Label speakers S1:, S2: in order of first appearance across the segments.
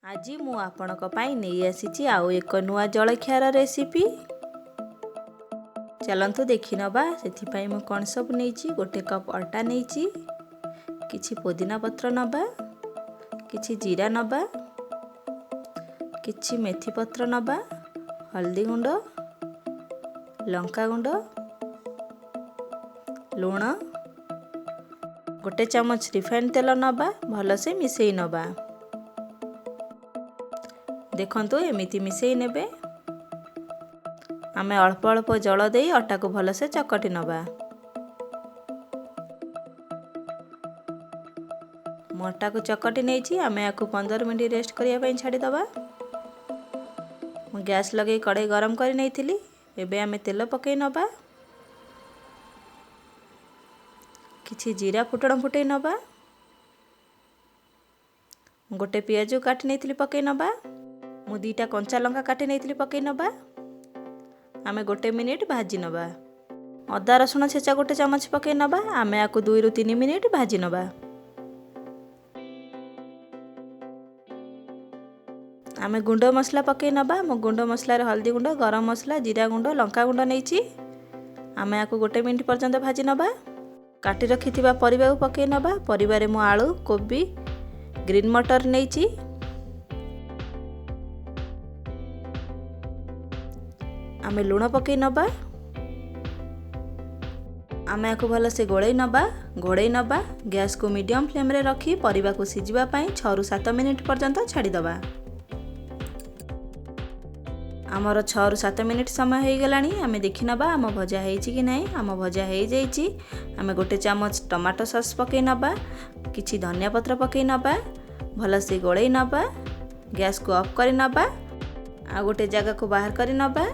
S1: ଆଜି ମୁଁ ଆପଣଙ୍କ ପାଇଁ ନେଇ ଆସିଛି ଆଉ ଏକ ନୂଆ ଜଳଖିଆର ରେସିପି। ଚାଲନ୍ତୁ ଦେଖିନେବା। ସେଥିପାଇଁ ମୁଁ କ'ଣ ସବୁ ନେଇଛି। ଗୋଟେ କପ୍ ଅଟା ନେଇଛି, କିଛି ପୋଦିନା ପତ୍ର ନେବା, କିଛି ଜିରା ନେବା, କିଛି ମେଥି ପତ୍ର ନେବା, ହଳଦୀ ଗୁଣ୍ଡ, ଲଙ୍କା ଗୁଣ୍ଡ, ଲୁଣ, ଗୋଟେ ଚାମଚ ରିଫାଇନ୍ ତେଲ ନେବା। ଭଲସେ ମିଶାଇ ନେବା। ଦେଖନ୍ତୁ, ଏମିତି ମିଶାଇ ନେବେ। ଆମେ ଅଳ୍ପ ଅଳ୍ପ ଜଳ ଦେଇ ଅଟାକୁ ଭଲସେ ଚକଟି ନେବା। ମୁଁ ଅଟାକୁ ଚକଟି ନେଇଛି। ଆମେ ୟାକୁ 15 ମିନିଟ୍ ରେଷ୍ଟ କରିବା ପାଇଁ ଛାଡ଼ିଦେବା। ମୁଁ ଗ୍ୟାସ୍ ଲଗାଇ କଡ଼େଇ ଗରମ କରି ନେଇଥିଲି। ଏବେ ଆମେ ତେଲ ପକାଇ ନେବା। କିଛି ଜିରା ଫୁଟଣ ଫୁଟେଇ ନେବା। ଗୋଟେ ପିଆଜ କାଟି ନେଇଥିଲି, ପକାଇ ନେବା। ମୁଁ 2ଟା କଞ୍ଚା ଲଙ୍କା କାଟି ନେଇଥିଲି, ପକାଇ ନେବା। ଆମେ ଗୋଟେ ମିନିଟ୍ ଭାଜି ନେବା। ଅଦା ରସୁଣ ଛେଚା ଗୋଟେ ଚାମଚ ପକାଇ ନେବା। ଆମେ ୟାକୁ 2ରୁ 3 ମିନିଟ୍ ଭାଜି ନେବା। ଆମେ ଗୁଣ୍ଡ ମସଲା ପକାଇ ନେବା। ମୁଁ ଗୁଣ୍ଡ ମସଲାରେ ହଳଦୀ ଗୁଣ୍ଡ, ଗରମ ମସଲା, ଜିରା ଗୁଣ୍ଡ, ଲଙ୍କା ଗୁଣ୍ଡ ନେଇଛି। ଆମେ ୟାକୁ ଗୋଟେ ମିନିଟ୍ ପର୍ଯ୍ୟନ୍ତ ଭାଜି ନେବା। କାଟି ରଖିଥିବା ପରିବାକୁ ପକାଇ ନେବା। ପରିବାରେ ମୁଁ ଆଳୁ, କୋବି, ଗ୍ରୀନ୍ ମଟର ନେଇଛି। ଆମେ ଲୁଣ ପକାଇ ନେବା। ଆମେ ୟାକୁ ଭଲସେ ଗୋଳେଇ ନେବା, ଘୋଡ଼େଇ ନେବା। ଗ୍ୟାସକୁ ମିଡ଼ିୟମ୍ ଫ୍ଲେମ୍ରେ ରଖି ପରିବାକୁ ସିଝିବା ପାଇଁ 6ରୁ 7 ମିନିଟ୍ ପର୍ଯ୍ୟନ୍ତ ଛାଡ଼ିଦେବା। ଆମର 6ରୁ 7 ମିନିଟ୍ ସମୟ ହେଇଗଲାଣି। ଆମେ ଦେଖିନେବା ଆମ ଭଜା ହେଇଛି କି ନାହିଁ। ଆମ ଭଜା ହେଇଯାଇଛି। ଆମେ ଗୋଟେ ଚାମଚ ଟମାଟୋ ସସ୍ ପକାଇ ନେବା, କିଛି ଧନିଆ ପତ୍ର ପକାଇ ନେବା, ଭଲସେ ଗୋଳେଇ ନେବା। ଗ୍ୟାସକୁ ଅଫ୍ କରି ନେବା, ଆଉ ଗୋଟେ ଜାଗାକୁ ବାହାର କରି ନେବା।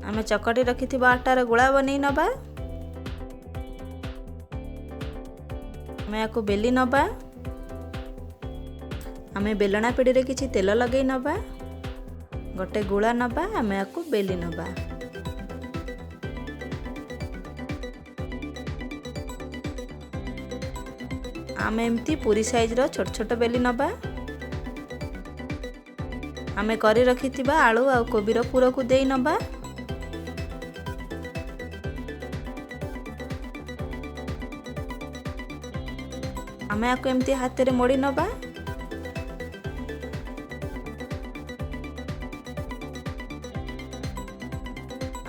S1: ଆମେ ଚକଟି ରଖିଥିବା ଅଟାର ଗୋଳା ବନେଇ ନେବା। ଆମେ ୟାକୁ ବେଲି ନେବା। ଆମେ ବେଲଣା ପିଡ଼ିରେ କିଛି ତେଲ ଲଗାଇ ନେବା। ଗୋଟେ ଗୁଳା ନେବା, ଆମେ ୟାକୁ ବେଲି ନେବା। ଆମେ ଏମିତି ପୁରୀ ସାଇଜ୍ର ଛୋଟ ଛୋଟ ବେଲି ନେବା। ଆମେ କରି ରଖିଥିବା ଆଳୁ ଆଉ କୋବିର ପୁରକୁ ଦେଇ ନେବା। ଆମେ ୟାକୁ ଏମିତି ହାତରେ ମୋଡ଼ି ନେବା।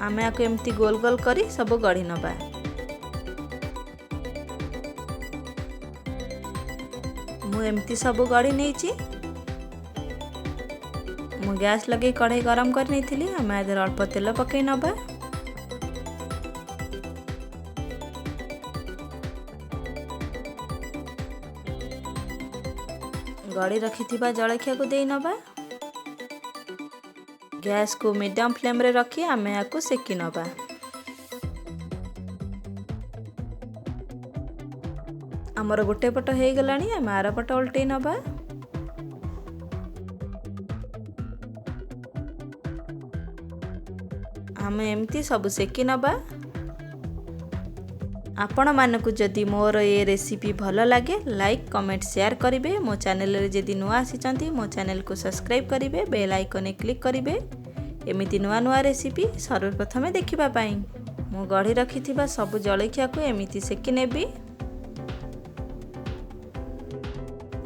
S1: ଆମେ ୟାକୁ ଏମିତି ଗୋଲ ଗୋଲ କରି ସବୁ ଗଢ଼ି ନେବା। ମୁଁ ଏମିତି ସବୁ ଗଢ଼ି ନେଇଛି। ମୁଁ ଗ୍ୟାସ୍ ଲଗେଇ କଢ଼େଇ ଗରମ କରି ନେଇଥିଲି। ଆମେ ଆ ଦେହରେ ଅଳ୍ପ ତେଲ ପକାଇ ନେବା। ଗଢ଼ି ରଖିଥିବା ଜଳଖିଆକୁ ଦେଇ ନେବା। ଗ୍ୟାସକୁ ମିଡ଼ିୟମ୍ ଫ୍ଲେମ୍ରେ ରଖି ଆମେ ଏହାକୁ ସେକି ନେବା। ଆମର ଗୋଟେ ପଟ ହେଇଗଲାଣି, ଆମେ ଆର ପଟ ଓଲଟେଇ ନେବା। ଆମେ ଏମିତି ସବୁ ସେକି ନେବା। ଆପଣମାନଙ୍କୁ ଯଦି ମୋର ଏ ରେସିପି ଭଲ ଲାଗେ, ଲାଇକ୍, କମେଣ୍ଟ, ସେୟାର କରିବେ। ମୋ ଚ୍ୟାନେଲରେ ଯଦି ନୂଆ ଆସିଛନ୍ତି, ମୋ ଚ୍ୟାନେଲକୁ ସବସ୍କ୍ରାଇବ୍ କରିବେ, ବେଲ୍ ଆଇକନ୍ରେ କ୍ଲିକ୍ କରିବେ ଏମିତି ନୂଆ ନୂଆ ରେସିପି ସର୍ବପ୍ରଥମେ ଦେଖିବା ପାଇଁ। ମୁଁ ଗଢ଼ି ରଖିଥିବା ସବୁ ଜଳଖିଆକୁ ଏମିତି ସେକି ନେବି।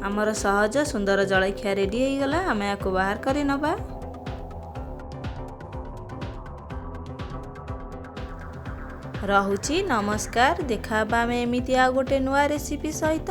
S1: ଆମର ସହଜ ସୁନ୍ଦର ଜଳଖିଆ ରେଡ଼ି ହେଇଗଲା। ଆମେ ୟାକୁ ବାହାର କରି ନେବା। ରହୁଛି, ନମସ୍କାର। ଦେଖା ହେବା ଆମେ ଏମିତି ଆଉ ଗୋଟେ ନୂଆ ରେସିପି ସହିତ।